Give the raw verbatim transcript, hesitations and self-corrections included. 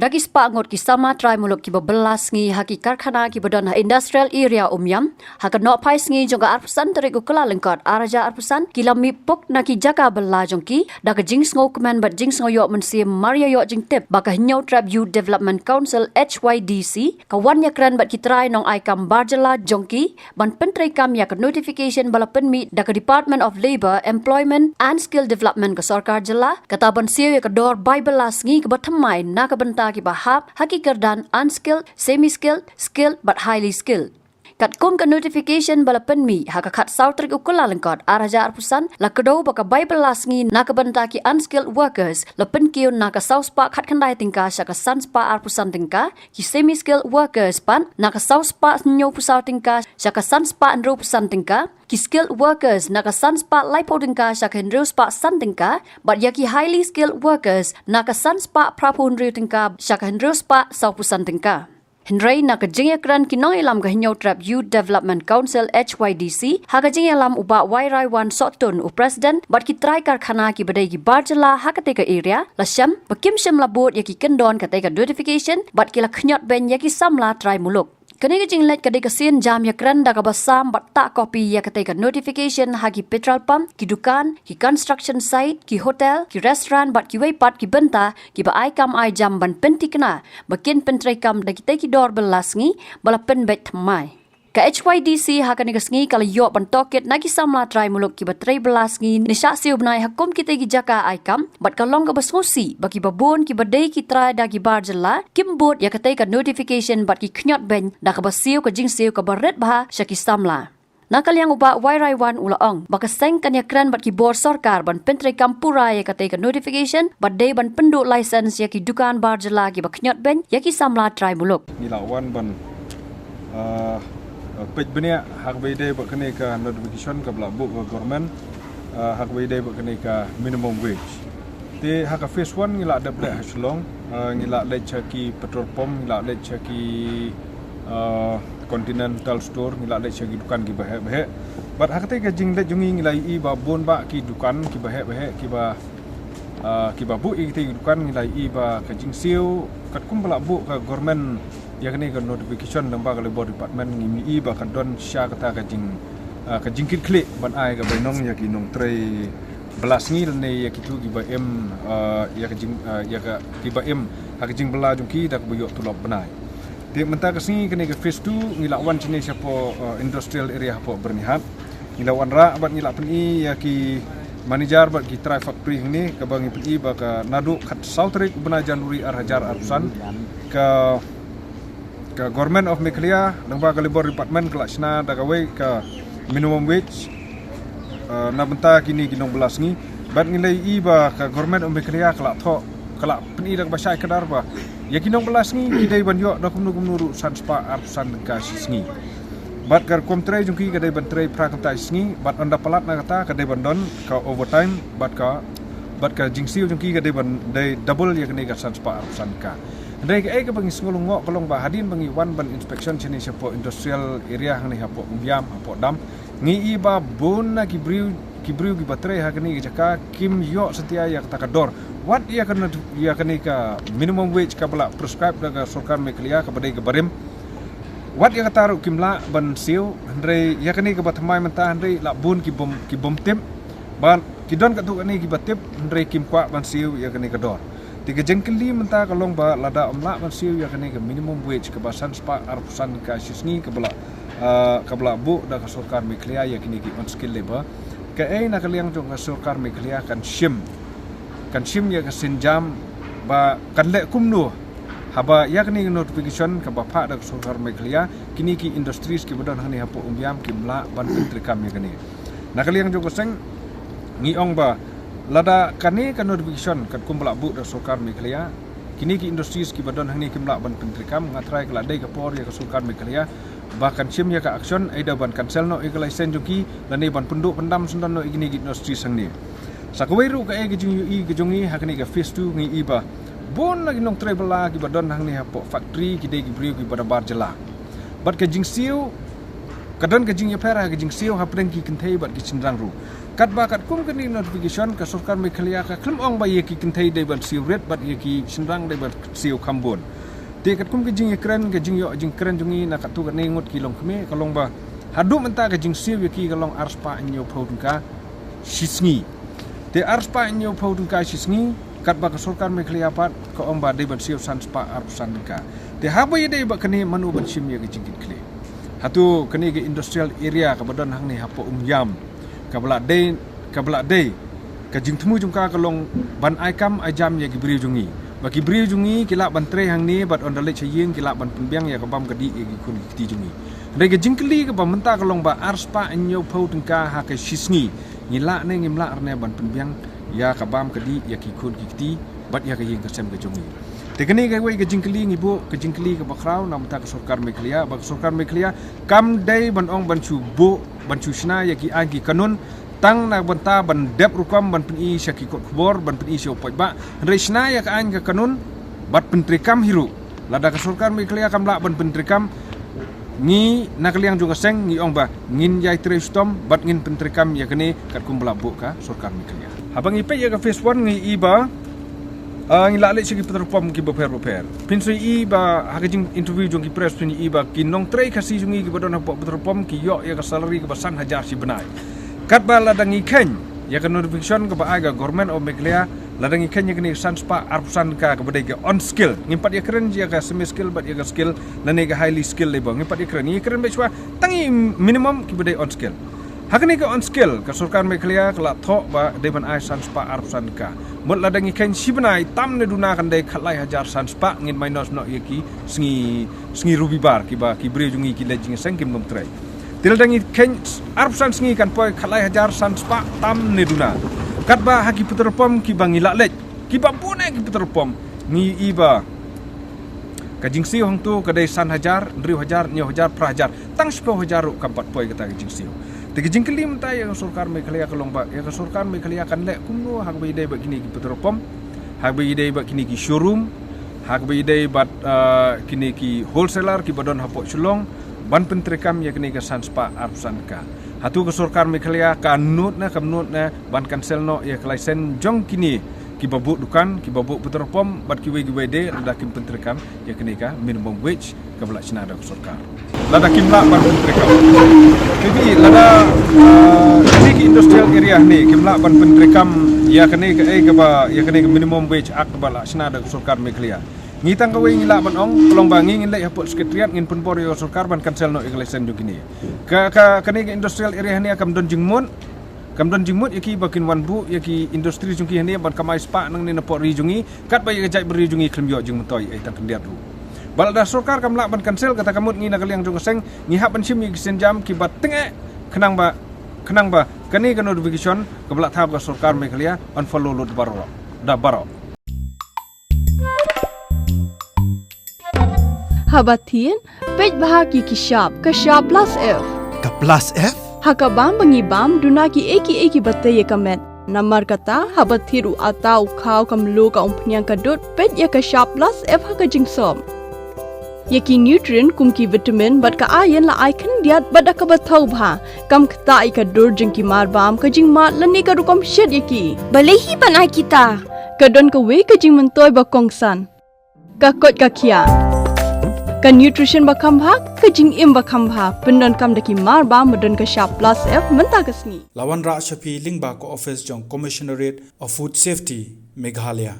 Ki spah ngut ki samla trai muluk kiba bylla sngi ha ki karkhana kiba don ha Industrial Area Umiam, ha ka nohphai sngi jong ka arphew san tarik u Kyllalyngkot arhajar arphew san, ki la mih puk na ki jaka bylla jong ki da ka jingsngew kmen bad jingsngew ïoh mynsiem, mar ïa ïoh jingtip ba ka Hynñiewtrep Youth Development Council, H Y D C, ka wan ïakren bad ki trai nongai kam bar jylla jong ki ban pyntreikam ïa ka notification ba la pynmih da ka Department of Labour, Employment and Skill Development ka sorkar jylla, kata ban siew ïa ka dor bai bylla sngi kaba thymmai na ka bynta kiba hap ha ki kyrdan unskilled, semi skilled, skilled bad highly skilled. Katkum ka notification ba la pynmih ha ka khatsaw tarik u Kyllalyngkot arhajar arphew san, la kdew ba ka bai bylla sngi na ka bynta ki unskilled workers la pynkiew na ka saw spah khatkhyndai tyngka sha ka san spah arphew san tyngka, ki semi skilled workers pat na ka saw spah hynñiewphew saw tyngka sha ka san spah hynriewphew san tyngka, ki skilled workers na ka san spah laiphew tyngka sha ka hynriew spah san tyngka, bad ïa ki highly skilled workers na ka san spah phraphew hynriew tyngka sha ka hynriew spah sawphew san tyngka. Hynrei na ka jingïakren ki nongïalam ka Hynñiewtrep Youth Development Council, H Y D C, ha ka jingïalam u Bah Wairaiwan Sohtun, u President, bad ki trai karkhana kiba dei ki bar jylla ha katei ka area, la shem ba kim shym la bud ïa ki kyndon katei ka notification bad ki la khñiot beiñ ïa ki samla trai muluk. Kane ka jingleit ka dei ka sien jam ïakren da kaba sam bad tah kopi ïa katei ka notification ha ki petrol pump, ki dukan, ki construction site, ki hotel, ki restaurant bad kiwei pat ki bynta kiba ai kam ai jam ban pynthikna ba kin pyntreikam da kitei ki dor bylla sngi ba la pynbeit thymmai. Ka H Y D C ha kane ka sngi ka la ïoh ban tohkit na ki samla trai muluk kiba trei bylla sngi ne shah siew bnai ha kum kitei ki jaka ai kam, bad ka long kaba sngewsih ba kiba bun kiba dei ki trai da ki bar jylla kim bud ïa katei ka notification bad ki khñiot beiñ da kaba siew ka jingsiew kaba rit bha sha ki samla. Na ka liang u Bah Wairaiwan u la ong ba ka seng kan ïakren bad ki bor sorkar ban pyntreikam pura ïa katei ka notification bad dei ban pynduh license ïa ki dukan bar jylla kiba khñiot beiñ ïa ki samla trai muluk. Ngi la wan ban, ah, peit bniah ha kaba ïadei bad kane ka notification kaba la buh ka government, ah, ha kaba ïadei bad kane ka minimum wage. Te ha ka phase one ngi la dep leit ha Shillong, ah, ngi la leit sha ki petrol pump, ngi la leit sha ki, ah, Continental Store, ngi la leit sha ki dukan kiba heh ba heh. Bad ha katei ka jingleit jong ngi ngi la ïohi ba bun bah ki dukan kiba heh ba heh kiba, ah, kiba buh ïa kitei ki dukan, ngi la ïohi ba ka jingsiew katkum ba la buh ka government ïa kane ka notification lyngba ka Labour Department, ngi ïohi ba ka don shisha kata ka jing, ah, ka jingkitkhlieh ban ai ka bainong ïa ki nongtrei bylla sngi lane ïa kito kiba im, ah, ïa ka jing, ah, ïa ka kiba im ha ka jingbylla jong ki da kaba ïoh tulop bnai. Te mynta ka sngi kane ka phase two ngi la wan shane shapoh, ah, industrial area hapoh Byrnihat. Ngi la wanrah bad ngi la pyni ïa ki manager bad ki trai factory hangne, kaba ngi pyni ba ka naduh khatsaw tarik u bnai January arhajar arphew san, ka, ka Government of Meghalaya lyngba ka Labour Department ka la shna da kawei ka minimum wage, eh, na bynta kine ki nongbylla sngi. Bad ngi la ïohi ba ka Government of Meghalaya ka la thoh, ka la pyni da kaba shai kdar ba ïa ki nongbylla sngi ki dei ban ïoh da kumno kumno ruh san spah arphew san tyngka shi sngi. Bad ka rukom trei jong ki ka dei ban trei phra kynta shi sngi, bad ynda palat na kata ka dei ban don ka overtime, bad ka, bad ka jingsiew jong ki ka dei ban dei double ïa kane ka san spah arphew san tyngka. Hynrei kaei kaba ngi sngew lyngngoh ka long ba hadien ba ngi wan ban inspection shane shapoh industrial area hangne hapoh Umiam, hapoh dam, ngi ïohi ba bun na ki briew, ki briew kiba trei ha kane ka jaka kim ïoh satia ïa kata ka dor. Wat ïa kane, ïa kane ka minimum wage kaba la prescribe da ka sorkar Meghalaya kaba dei ka barim. Wat ïa kata ruh kim lah ban siew, hynrei ïa kane kaba thymmai mynta hynrei la bun ki bym, ki bym tip. Bad ki don katto katne kiba tip, hynrei kim kwah ban siew ïa kane ka dor. Te ka jingkylli mynta ka long ba lada ym lah ban siew ïa kane ka minimum wage kaba san spah arphew san tyngka shi sngi kaba la, ah, kaba la buh da ka sorkar Meghalaya ïa kine ki unskilled labour, kaei na ka liang jong ka sorkar Meghalaya kan shim, kan shim ïa ka sienjam ba kan leh kumno haba ïa kane ka notification kaba phah da ka sorkar Meghalaya, kine ki industries kiba don hangne hapoh Umiam kim lah ban pyntreikam ïa kane. Na ka liang jong ka seng ngi ong ba lada kane ka notification katkum ba la buh da sorkar Meghalaya, kine ki industries kiba don hangne kim lah ban pyntreikam, nga tharai ka la dei ka por ïa ka sorkar Meghalaya ba kan shim ïa ka action, either ban cancel noh ïa ka license jong ki lane ban pynduh pyndam syndon noh ïa kine ki industries hangne. Sa kawei ruh kaei ka jingïohi ka jong ngi ha kane ka phase two, ngi ïohi ba bun na ki nongtrei bylla kiba don hangne hapoh factory ki dei ki briew kiba na bar jylla. Bad ka jingsiew Ka don ka jingïapher ha ka jingsiew hapdeng ki kynthei bad ki shynrang ruh. Katba katkum kane notification ka sorkar Meghalaya ka khlem ong ba ïa ki kynthei dei ban siew rit bad ïa ki shynrang dei ban siew kham bun. Te katkum ka jingïakren, ka jingïoh jingkren jong ngi na katto katne ngut ki longkmie ka long ba haduh mynta ka jingsiew ïa ki ka long arspah hynñiewphew tyngka shi sngi. Te arspah hynñiewphew tyngka shi sngi, katba ka sorkar Meghalaya pat ka ong ba dei ban siew sanspah arphew san tyngka. Te haba ïadei bad kane mano ban shim ïa ka jingkitkhlieh. Hato kane ka industrial area kaba don hangne hapoh Umiam, kaba la dei, kaba la dei ka jingthmu jong ka ka long ban ai kam ai jam ïa ki briew jong ngi. Ba ki briew jong ngi ki lah ban trei hangne bad ynda leit sha ïing ki lah ban pynbiang ïa ka bam ka dih ïa ki khun ki kti jong ngi. Hynrei ka jingkylli kaba mynta ka long ba arspah hynñiewphew tyngka ha ka shi sngi, ngi lah ne ngim lah re ne ban pynbiang ïa ka bam ka dih ïa ki khun ki kti bad ïa ka ïing ka sem ka jong ngi. Te kane kawei ka jingkylli ngi buh, ka jingkylli kaba khraw na bynta ka sorkar Meghalaya, ba ka sorkar Meghalaya kam dei ban ong ban shu buh, ban shu shna ïa ki aiñ ki kanun tang na bynta ban dep rukom ban pyni sha ki kot khubor, ban pyni sha u paidbah. Hynrei shna ïa ka aiñ ka kanun bad pyntreikam hi ruh. Lada ka sorkar Meghalaya kam lah ban pyntreikam, ngi na ka liang jong ka seng ngi ong ba ngin ïai trei shitom bad ngin pyntreikam ïa kane katkum ba la buh ka sorkar Meghalaya. Haba ngi peit ïa ka phase one ngi i ba, ah, ngi lah leit sha ki petrol pump kiba pher ba pher. Phin sa i ba ha ka jing interview jong ki press phin i ba ki nongtrei Khasi jong ngi kiba don hapoh petrol pump ki ïoh ïa ka salary kaba san hajar shi bnai. Katba lada ngi kheiñ ïa ka notification kaba ai ka Government of Meghalaya, lada ngi kheiñ ïa kane ka sanspah arphew san tyngka kaba dei ka on skill. Ngim pat ïakren ïa ka semi skill bad ïa ka skill lane ka highly skill labour. Ngim pat ïakren, ngi ïakren beit shuwa tang ïa minimum kiba dei on skill. Ha kane ka on skill ka sorkar Meghalaya ka la thoh ba dei ban ai sanspah arphew san tyngka. Mut lada ngi kheiñ shi bnai tam ne duna kan dei khatlai hajar sanspah, ngin minus noh ïa ki sngi, sngi Robibar kiba ki briew jong ngi ki leit jingïaseng kim nym trei. Te lada ngi kheiñ arphew san sngi kan poi khatlai hajar sanspah tam ne duna. Katba ha ki petrol pump kiba ngi lah leit, kiba bun eh ki petrol pump, ngi i ba ka jingsiew hangto ka dei san hajar, hynriew hajar, hynñiew hajar, phra hajar, tang shiphew hajar ruh kam pat poi kata ka jingsiew. Te ka jingkylli mynta ïa ka sorkar Meghalaya ka long ba ïa ka sorkar Meghalaya kan leh kumno ha kaba ïadei bad kine ki petrol pump, ha kaba ïadei bad kine ki showroom, ha kaba ïadei bad, ah, kine ki wholesaler kiba don hapoh Shillong ban pyntreikam ïa kine ka sanspah arphew san tyngka. Hato ka sorkar Meghalaya ka nud ne kam nud ne ban cancel noh ïa ka license jong kine kiba buh dukan, kiba buh petrol pump bad kiwei kiwei de lada kim pyntreikam ïa kane ka minimum wage kaba la shna da ka sorkar. Lada kim lah ban pyntreikam. Te lada, ah, kine ki industrial area hangne kim lah ban pyntreikam ïa kane ka, eh, kaba, ïa kane ka Minimum Wage Act kaba la shna da ka sorkar Meghalaya. Ngi tang kawei ngi lah ban ong, ka long ba ngi ngin leit hapoh secretariat ngin pynbor ïa ka sorkar ban cancel noh ïa ka license jong kine. Ka, ka, kane ka industrial area hangne kam don jingmut, kam don jingmut ïa ki ba kin wan buh ïa ki industry jong ki hangne ban kamai spah nangne napoh ri jong ngi, katba ïa ka jaitbynriew jong ngi khlem ïoh jingmyntoi ei tang khyndiat ruh. Ba lada sorkar kam lah ban cancel kata ka mut ngi na ka liang jong ka seng ngi hap ban shim ïa ki sienjam kiba tyngeh khnang ba, khnang ba kane ka notification kaba la thaw ka sorkar Meghalaya yn follow lut baroh, da baroh. Haba thied, peit bha ki ki shap, ka shap plus F. Ka plus F? Ha ka bam ba ngi bam, duna ki ei ki ei kiba tei ïa ka met. Namar kata, haba thied u atta u khaw ka mluh ka umphniang ka dud, peit ïa ka shap plus F ha ka jingsop. Ïa ki nutrient kum ki vitamin bad ka iron la ai khyndiat bad da kaba thaw bha. Kam ktah ïa ka dur jong ki mar bam, ka jingmad lane ka rukom shet ïa ki. Balei hi ban ai kita? Ka don kawei ka jingmyntoi ba kongsan. Ka koit ka khiah. Ka nutrition ba kham bha, ka jingim ba kham bha, pyndonkam da ki mar bam ba don ka shap plus F mynta ka sngi. La wanrah sha phi lyngba ka office jong Commissionerate of Food Safety, Meghalaya.